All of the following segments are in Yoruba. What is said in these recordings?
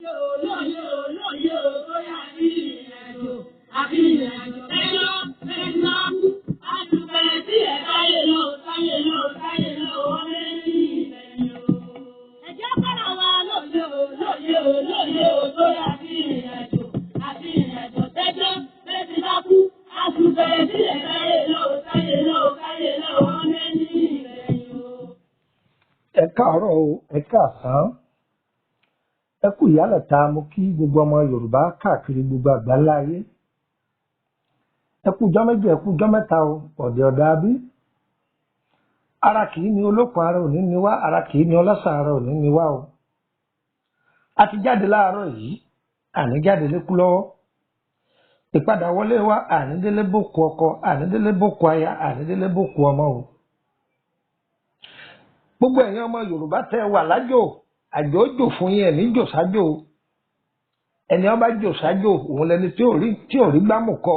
Olóyè olóyè bóyá ní ìrìnàjò àbí ìrìnàjò ẹjọ́ ẹjọ́ kú. Àtùpẹ̀rẹ̀ sí ẹ̀ táyé lọ táyé lọ táyé lọ wọ́n lé ní ìbẹ̀yìn o. Ẹ̀jẹ̀ kọ́ra wa lóye olóyè olóyè bóyá ní ìrìnàjò àbí ìrìnàjò ẹjọ́ ẹjọ́ kú. Àtùpẹ̀rẹ̀ sí ẹ̀ táyé lọ táyé lọ táyé lọ wọ́n lé ní ìbẹ̀yìn o. Ẹ káàárọ̀ o, ẹ káàsán, ẹ kú ìyálẹ̀ta. Mo kí gbogbo ọmọ Yorùbá káàkiri gbogbo àgbáńlá ayé. Ẹ kú ọjọ́ méjì, ẹ kú ọjọ́ mẹ́ta o. Ọ̀dẹ̀ ọ̀dà bí ara kì í ní olókun, ara òní ni wá, ara kì í ní ọlọ́sà, ara òní ni wá o. A ti jáde láàárọ̀ yìí, àní jáde lékú lọ́wọ́. Ìpadà wọlé wa, àní délé bókú ọkọ, àní délé bókú aya, àní délé bókú ọmọ o. Gbogbo ẹ̀yin ọmọ Yorùbá tẹ́ wà lájò, àjò jò fún yín, ẹ̀ ní jò sájò. Ẹni ọba jò sájò, òun lẹni tí ò rí gbámù kọ,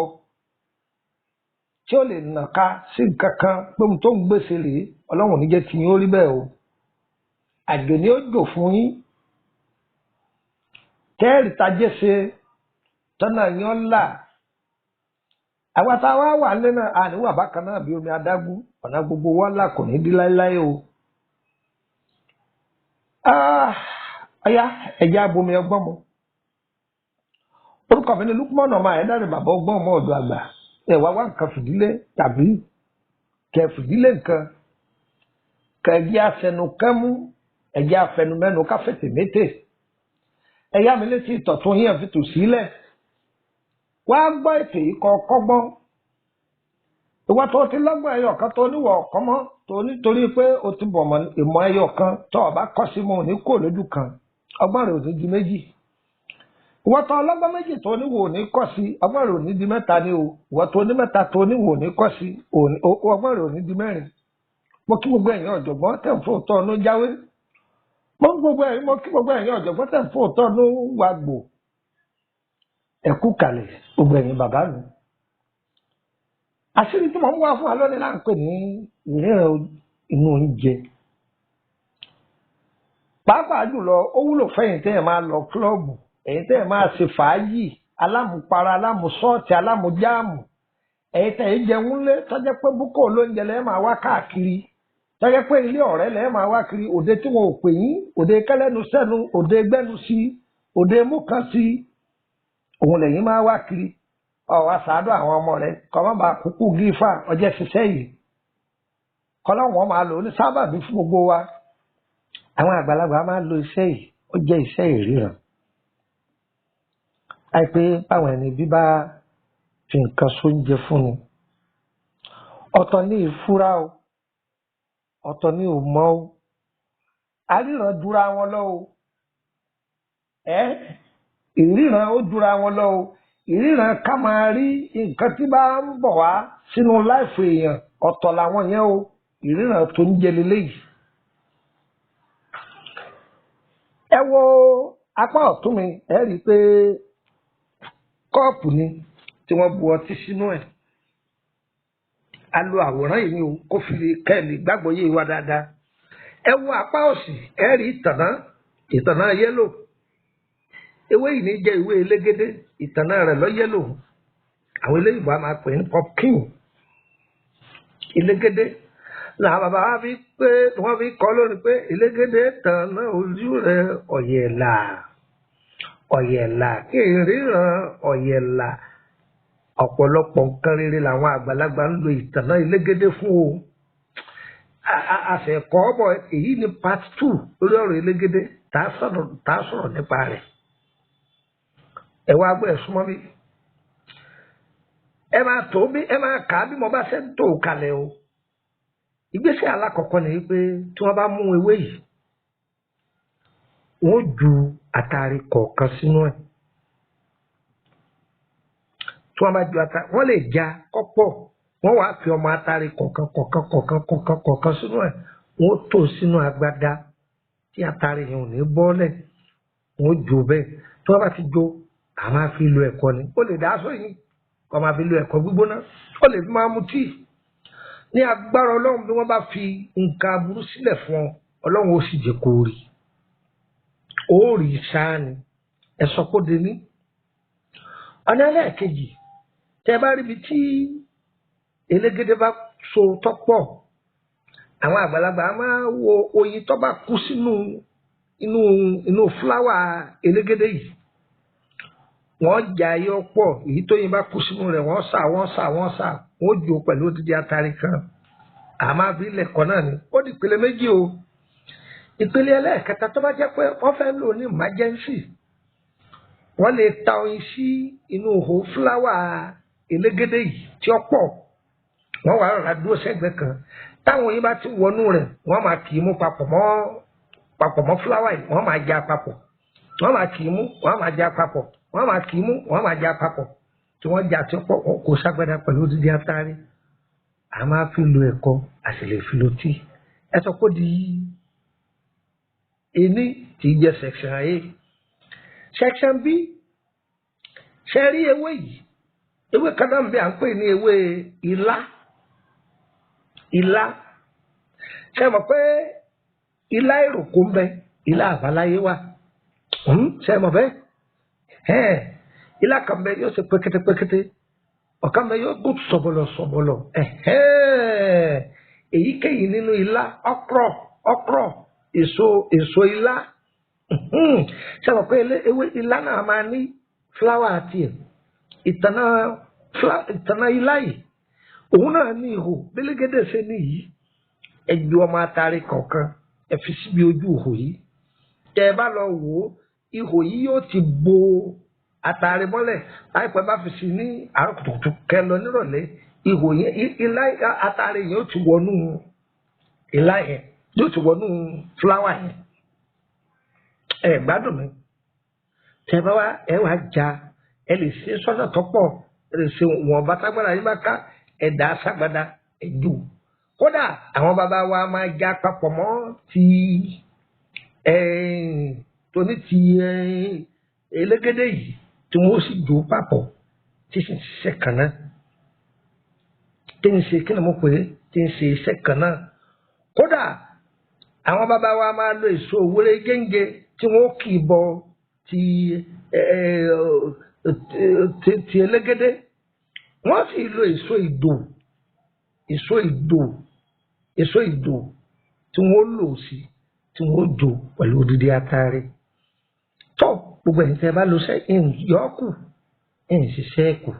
tí ó lè nàka sí nǹkan kan pé ohun tó ń gbèsè rèé. Ọlọ́run ní jẹ́ tí yín ó rí bẹ́ẹ̀ o. Àjò ni ó jò fún yín, tẹ́ẹ̀rì tajé ṣe tọ́nà yín ó là. Àwa tá a wá wà nílé náà, àníwà bákan náà bí omi adágún, ọ̀nà gbogbo wọn là kò ní dí láéláé o. Ah, ọ̀yá, ẹ̀jẹ̀ abomi ọgbọ́n mu. Orúkọ mi ni Lukman ọmọ Àyẹ́dàrẹ́, bàbá ọgbọ́n, ọmọ ọ̀dọ̀ àgbà. Ẹ wá wá nǹkan fìdílé tàbí kẹ fìdílé nǹkan, kẹjẹ afẹnukẹmú, ẹjẹ afẹnumẹnu káfẹtẹ mété. Ẹyá mi létí ìtọ̀tún yẹn fi tò sílẹ̀. Wá gbọ́ ètò yìí kọ́ kọ́gbọ́n. Ìwọ tó ti lọ́gbọ́n ẹyọ kan tó níwọ̀ ọ̀kọ́ mọ́ tó nítorí pé o ti bọ̀ mọ́ ìmọ̀ ẹyọ kan tó o bá kọ́ sí mọ́ òní kò lójú kan, ọgbọ́n rẹ̀ ò ní di méjì. Ìwọ tó ọlọ́gbọ́n méjì tó níwọ̀ òní kọ́ sí, ọgbọ́n rẹ̀ ò ní di mẹ́ta ni o. Ìwọ tó ní mẹ́ta tó níwọ̀ òní kọ́ sí, ọgbọ́n rẹ̀ ò ní di mẹ́rin. Mo kí gbogbo ẹ̀yin ọ̀jọ̀gbọ́n tẹ̀ ń fò tọ́ ọ̀nù jáwé. Mo kí gbogbo ẹ̀yin ọ̀jọ̀gbọ́n tẹ̀ ń fò tọ́ ọ̀nù wàgbò. Ẹ̀kú kalẹ̀, gbogbo ẹ̀yin bàbá mi. Àṣírí tí mo ń wá fún wa lónìí là ń pè ní ìríran inú oúnjẹ. Pàápàá jùlọ, ó wúlò fẹ́yìn tẹ́ ẹ̀ máa lọ club, ẹ̀yin tẹ́ ẹ̀ máa ṣe fàájì alámùpara, alámùsọ́ọ̀tì, alámùjáàmù, ẹ̀yin tẹ́ ẹ̀ jẹun lé tọ́jẹ́ pé búkọ̀ olóúnjẹ lẹ́ẹ̀ máa wá káàkiri, tọ́jẹ́ pé ilé ọ̀rẹ́ lẹ́ẹ̀ máa wá kiri, òde tí wọn ò pè yín, òde kẹ́lẹ́nu sẹ́nu, òde gbẹ́nu sí, òde mú kan sí, òun lẹ́yìn máa wá kiri. Ọ̀wá sàádọ́ àwọn ọmọ rẹ kọ́ má bàa kúkú gífà ọjọ́ ṣiṣẹ́ yìí, kọ́lọ́wọ́n máa lò ó ní sábàbí fún gbogbo wa. Àwọn àgbàlagbà máa lo iṣẹ́ yìí, ó jẹ́ iṣẹ́ ìríran. Àìpé báwọn ẹni bí bá fi nǹkan sóúnjẹ fún ni, ọ̀tọ̀ ní ìfura o, ọ̀tọ̀ ní òmọ́ o. Àríran jura wọn lọ o. Ẹ ìríran ó jura wọn lọ o. Ìríran ká máa rí nǹkan tí bá ń bọ̀ wá sínú láìfò èèyàn, ọ̀tọ̀ làwọn yẹn o. Ìríran tó ń jẹ leléyìí. Ẹ wo apá ọ̀tún mi, ẹ rí i pé kọ́ọ̀pù ni tí wọ́n bu ọtí sínú ẹ̀. A lo àwòrán yìí ni o kó fi lè kẹ́ ẹ̀ lè gbàgbọ́ yé wa dáadáa. Ẹ wo apá òsì, ẹ rí ìtànná, ìtànná yellow. Ewé yìí ní jẹ́ ìwé elégédé, ìtànná rẹ̀ lọ yellow. Àwọn eléyìí á máa pè ní pumpkin, elégédé. Làwọn bàbá wa fi pé wọ́n fi kọ́ lónìí pé elégédé tànná ojú rẹ̀ ọ̀yẹ̀là, ọ̀yẹ̀là kí n ríran ọ̀yẹ̀là. Ọ̀pọ̀lọpọ̀ nǹkan rere làwọn àgbàlagbà ń lo ìtànná elégédé fún o. Àṣẹkọ́ bọ̀, èyí ni part 2 lórí ọ̀rọ̀ elégédé tá a sọ̀rọ̀ nípa rẹ̀. Ẹ wá gbọ́, ẹ súnmọ́ bí. Ẹ máa tó bí, ẹ máa kà á bí mo bá ṣe ń tó kalẹ̀ o. Ìgbésẹ̀ alákọ̀ọ́kọ́ ni wípé tí wọ́n bá mú ewé yìí, wọ́n ju àtàrí kọ̀ọ̀kan sínú ẹ̀. Tí wọ́n bá ju ata, wọ́n lè ja kọ́pọ̀, wọ́n wàá fi ọmọ àtàrí kọ̀ọ̀kan kọ̀ọ̀kan kọ̀ọ̀kan kọ̀ọ̀kan kọ̀ọ̀kan sínú ẹ̀. Wọ́n tò sínú agbada tí àtàrí yẹn ò ní bọ́lẹ̀. Wọ́n jó bẹ́ẹ̀. Tí wọ́n bá ti jó, a máa fi lo ẹ̀kọ ni. Ó lè dá sóyún kó máa fi lo ẹ̀kọ gbígbóná, ó lè fi máa mu tíì. Ní agbára Ọlọ́run, bí wọ́n bá fi nǹkan aburú sílẹ̀ fún ọ, Ọlọ́run ó sì jẹ́ kó rí, ó rí sáà ni. Ẹ sọ kó di ní. Ọ̀nà ẹlẹ́ẹ̀kejì, tẹ́ bá ríbi tí elégédé bá so tọ́pọ̀, àwọn àgbàlagbà máa wo oyin tó bá kú sínú inú inú fúláwà elégédé yìí. Wọ́n jà yọ pọ̀, èyí tó yin bá kú sínú rẹ̀, wọ́n sà wọ́n sà wọ́n sà, wọ́n jò pẹ̀lú odidi atari kan. Àmọ́ àbí ilẹ̀kọ́ náà ni. Ó di ìpele méjì o. Ìpele ẹlẹ́ẹ̀kẹta, tó bá jẹ́ pé wọ́n fẹ́ lò ní emergency, wọ́n lè ta oyin sí inú ihò fúláwà elégédé yìí tí ó pọ̀. Wọ́n wà rọra dúró sẹ́gbẹ̀ẹ́ kan. Táwọn oyin bá ti wọnú rẹ̀, wọ́n máa kì í mú papọ̀ mọ́ fúláwà yìí, wọ́n máa já papọ̀. Wọ́n máa kì í mú, wọ́n máa já papọ̀. Wọ́n máa kì í mú, wọ́n máa já papọ̀. Tí wọ́n já tí ó pọ̀, kò ságbádá pẹ̀lú odidi atari. A máa fi lo ẹ̀kọ, a sì lè fi lo tíì. Ẹ sọ pé di ení tí í jẹ́ section A. Section B, ṣe rí ewé yìí? Ewé kan náà ń bẹ, à ń pè ní ewé ilá. Ilá. Ṣé mọ̀ pé ilá èròkó ń bẹ, ilá àbáláyé wà? Ṣé mọ̀ bẹ́ẹ̀? Ilá kan bẹ, yóò ṣe pékété pékété. Ọ̀kan bẹ, yóò gùn sọ̀bọ̀lọ̀ sọ̀bọ̀lọ̀. Èyíkéyìí nínú ilá, okra, okra, èso ilá. Ṣé mọ̀ pé ewé ilá náà máa ní fúláwà tiẹ̀? Ìtànà ilá yìí, òun náà ní ihò bélégédé ṣe ní yìí. Ẹ ju ọmọ atare kọ̀ọ̀kan, ẹ fi síbi ojú ihò yìí. Tẹ́ ẹ bá lọ wò ó, ihò yìí yóò ti bo atare mọ́lẹ̀. Láìpẹ́, bá fi sí ní àárọ̀ kùtùkùtù, kẹ́ lọ nírọ̀lẹ́, ihò yẹn, ilá atare yẹn ó ti wọnú ilá yẹn, yóò ti wọnú fúláwà yẹn. Ẹ gbádùn mi. Tẹ́ bá wá, ẹ wá já, ẹ lè ṣe sọ́nà tó pọ̀, ẹ lè ṣe wọn bàtàgbàdà yín bá ká ẹ̀dá ságbádá ẹ̀jù. Kódà àwọn bàbá wa máa já papọ̀ mọ́ ti tóní ti elégédé yìí, tí wọ́n sì jó papọ̀, tí sì ń ṣiṣẹ́ kan náà. Tí ń ṣe, kí ni mo pè é, tí ń ṣe iṣẹ́ kan náà. Kódà àwọn bàbá wa máa lo èso òwúrẹ́ gẹ́ǹgẹ́ tí wọ́n kì í bọ ti elégédé. Wọ́n sì lo èso ìdò, èso ìdò, èso ìdò tí wọ́n lò sí, tí wọ́n jò pẹ̀lú odidi atare. Tó gbogbo ẹ̀yin tẹ́ ẹ bá lo sẹ́yìn yọ́ọ̀kù ẹ̀yìn ṣiṣẹ́ kù,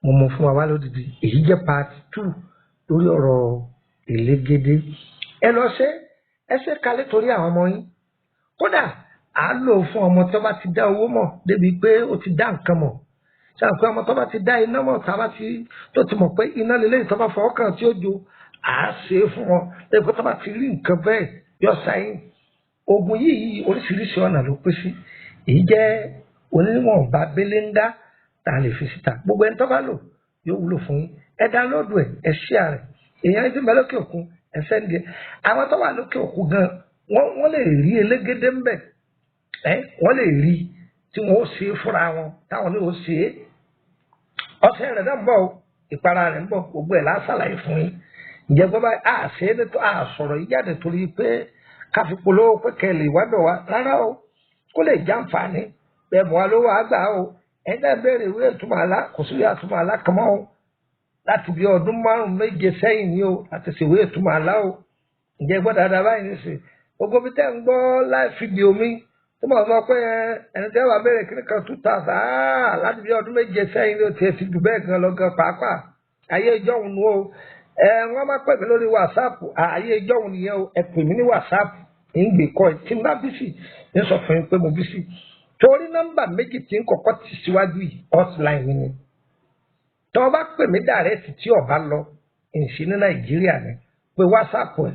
mo mọ fún wa wá lódidi. Èyí jẹ́ part 2 lórí ọ̀rọ̀ elégédé. Ẹ lọ ṣe, ẹ ṣe kalẹ̀ torí àwọn ọmọ yín. Kódà à á lò fún ọmọ tó bá ti dá owó mọ̀ débi pé ó ti dá nǹkan mọ̀. Ṣé àwọn pé ọmọ tó bá ti dá iná mọ̀, tá a bá ti tó ti mọ̀ pé iná lélẹ́yìn, tó bá fọwọ́ kàn tí ó jó, à á ṣe é fún wọn débi pé tó bá ti rí nǹkan bẹ́ẹ̀, yọ sáyìn. Oògùn yìí, oríṣiríṣi ọ̀nà ló pín sí. Èyí jẹ́ oníwọ̀nba belenga tá a lè fi síta. Gbogbo ẹni tó bá lò, yóò wúlò fún yín. Ẹ download ẹ, ẹ share rẹ̀. Èèyàn tí ń bẹ lókè òkun, ẹ send ẹ. Àwọn tó wà lókè òkun gan, wọ́n lè rí elégédé ńbẹ. Ẹ wọ́n lè rí tí wọ́n ó ṣe é fúnra wọn, táwọn ní ó ṣe é. Ọṣẹ rẹ̀ náà ń bọ̀ o, ìpara rẹ̀ ń bọ̀, gbogbo ẹ̀ lásàlàyé fún yín. Ǹjẹ́ gbọ́ báyìí, a ṣe é nítorí a sọ̀rọ̀ yìí jáde torí pé ká fi polówó pé kẹ́ ẹ lè wádọ̀ wa rárá o, kó lè jàǹfààní bẹ́ẹ̀ mọ́ wa ló wà á gbà o. Ẹ̀yin náà béèrè ìwé ìtumọ̀ àlá, kò sí ìwé ìtumọ̀ àlá kan mọ́ o. Láti bí ọdún 5 méje sẹ́yìn ni o láti ṣèwé ìtumọ̀ àlá o. Ǹjẹ́ gbọ́ dáadáa báyìí nísìn? Gbogbo bí tẹ́ ń gbọ́ live video mi tó mọ̀ sọ pé ẹni tẹ́ wàá béèrè kíní kan 2000, láti bí ọdún 7 sẹ́yìn ni o, tiẹ̀ ti jù bẹ́ẹ̀ gan lọ gan pàápàá. Ayé ìjọ́hun nu o. Ẹ wọ́n máa pè mí lórí WhatsApp, ayé ìjọ́hun nìyẹn o. Ẹ pè mí ní WhatsApp, ń gbé kọ́ ẹ. Tí n bá busy, ń sọ fún yín pé mo busy, torí nọ́mbà méjì tí ń kọ́kọ́ ti síwájú yìí, hotline mi ni. Tọ́ ọ bá pè mí direct, tí o bá lọ ìṣí ní Nàìjíríà ni, pé WhatsApp ẹ̀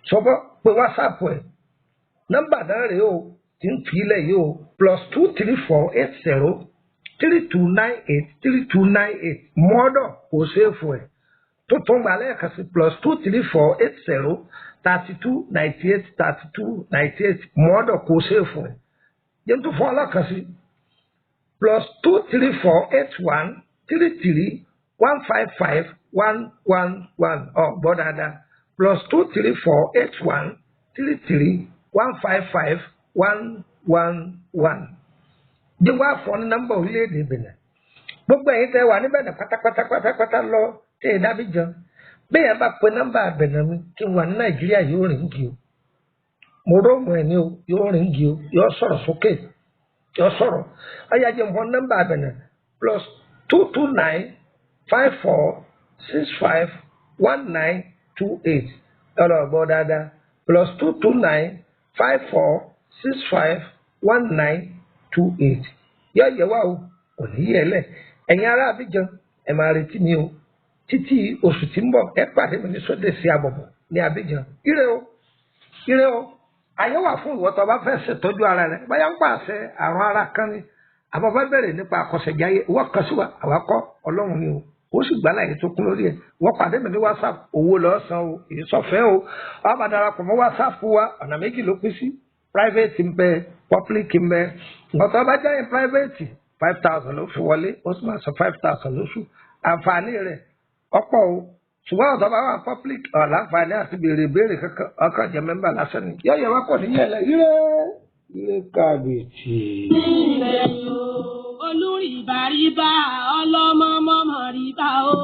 sọ́bọ́, pé WhatsApp ẹ̀. Nọ́mbà náà rèé o tí ń fi ilẹ̀ yìí o: +234 80 3298 3298. Mọ́ọ́dọ̀ kò save ẹ̀ tó tún gbà lẹ́ẹ̀kan sí: +234 80 3298 3298. Mọ́ọ́dọ̀ kò save ẹ̀. Jẹ́ tó fún ọlọ́kan sí: +234 81 33 155 111. Ọ̀ gbọ́ dáadáa: +234 81 33 155 1. 11. Dé wá fún ọ ní nọ́mbà orílẹ̀-èdè Benin. Gbogbo ẹ̀yin tẹ́ wà ní Benin pátápátá pátápátá lọ tẹ́ ẹ dábìjan. Bẹ́ẹ̀ bá pe nọ́mbà Benin mi kí n wà ní Nàìjíríà yóò rìn kí o. Mo róòmù ẹ̀ ní o, yóò rìn kí o, yóò sọ̀rọ̀ sókè, yóò sọ̀rọ̀. Ọ̀yá jẹ́ nǹkan nọ́mbà Benin +229 54 65 19 28. Ọ̀rọ̀ gbọ́ dáadáa +229 54 65 19 28. Yóò yẹ wá o, kò ní yẹ lẹ̀. Ẹ̀yin ará Abidjan, ẹ máa retí mi o. Títí oṣù tí ń bọ̀, ẹ pàdé mi ní Sódèsí Àbọ̀bọ̀ ní Abidjan. Ire o, ire o. Ayé wà fún ìwọ tó bá fẹ́ ṣètọ́jú ara rẹ. Báyà ń pàṣẹ àrùn ara kan ni. Àbọ̀ bá bẹ̀rẹ̀ nípa àkọsẹ̀jáyé, ìwọ kan sí wa, àwa kọ́ Ọlọ́run ni o. Ó sì gbà láyé tó kún lórí ẹ̀. Wọ́n pàdé mi ní WhatsApp, owó lọ́ọ́ san o, èyí sọ̀fẹ́ o. Wọ́n bá darapọ̀ mọ́ WhatsApp wa, ọ̀nà méjì ló pín sí. Private ń bẹ, public ń bẹ. Nǹkan tó bá jẹ́ private, 5,000 ló fi wọlé, ó sì máa san 5,000 lóṣù. Àǹfààní rẹ̀ ọ̀pọ̀ o. Ṣùgbọ́n ọ̀tọ̀ bá wà public, ọ̀làǹfààní àti béèrè ìbéèrè kankan, ọkàn jẹ́ mẹ́mbà lásán ni. Yọ̀yẹ̀ wá kò ní yẹ̀lẹ̀, ire ire kàbìtì. Olùrìbàrìbà ọlọ́mọ mọ́mọ́ rìbà o.